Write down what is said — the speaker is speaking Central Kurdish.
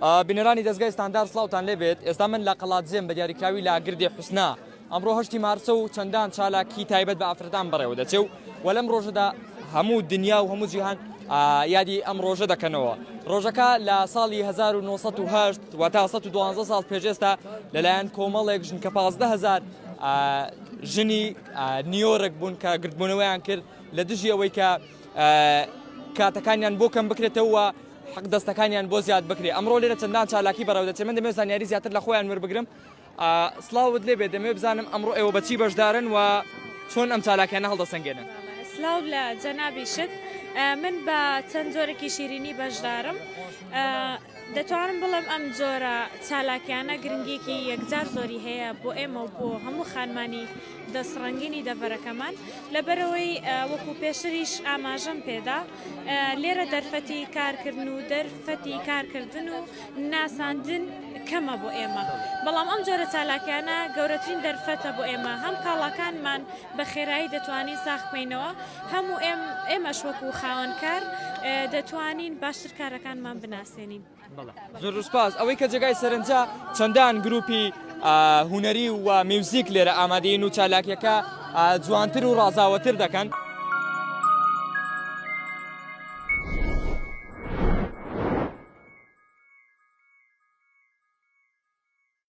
بینەرانی دەزگای ستاندار سڵاوتان لێبێت ئێستا من لە قەڵادزێم بە دیاریکراوی لە گردی حوسنا ئەمڕۆ هەشتی مارسە و چەندان چالاکی تایبەت بە ئافرەتان بەڕێوە دەچێ و و لەم ڕۆژەدا هەموو دنیا و هەموو جیهان یادی ئەم ڕۆژە دەکەنەوە ڕۆژەکە لە ساڵی 1970 وتا 112 ساڵ پێشێستا لەلایەن کۆمەڵێک ژن کە 15هزار ژنی نیۆرک بوون کە گردبوونەوەیان کرد لە دژی ئەوەی کە کاتەکانیان بۆ کەم بکرێتەوە حەق دەستەکانیان بۆ زیاد بکرێ ئەمڕۆ لێرە چەندان چالاکی بەڕێوە دەچێت من دەمەوێت زانیاری زیاتر لە خۆیان وەربگرم سڵاوت لێ بێت دەمەوێت بزانم ئەمڕۆ ئێوە بەچی بەشدارن و چۆن ئەم چالاکیانە هەڵدەسەنگێنن؟ سلاو لە جەنابیشت من بە چەند جۆرێکی شیرینی بەشدارم دەتوانم بڵێم ئەم جۆرە چالاکیانە گرنگیەکی یەکجار زۆری هەیە بۆ ئێمە و بۆ هەموو خانمانی دەستڕەنگینی دەڤەرەکەمان لەبەرەوەی وەکو پێشتریش ئاماژەم پێدا لێرە دەرفەتی کارکردن و دەرفەتی کارکردن و ناساندن کەمە بۆ ئێمە بەڵام ئەم جۆرە چالاکیانە گەورەترین دەرفەتە بۆ ئێمە هەم کاڵاکانمان بە خێرایی دەتوانین ساخ بکەینەوە هەموو ئێمەش وەکو خاوەنکار دەتوانین باشتر کارەکانمان بناسێنین. زۆر سوپاس ئەوەی کە جێگای سەرنجە چەندان گروپی هونەری و میوزیک لێرە ئامادەین و چالاکیەکە جوانتر و ڕازاوەتر دەکەن.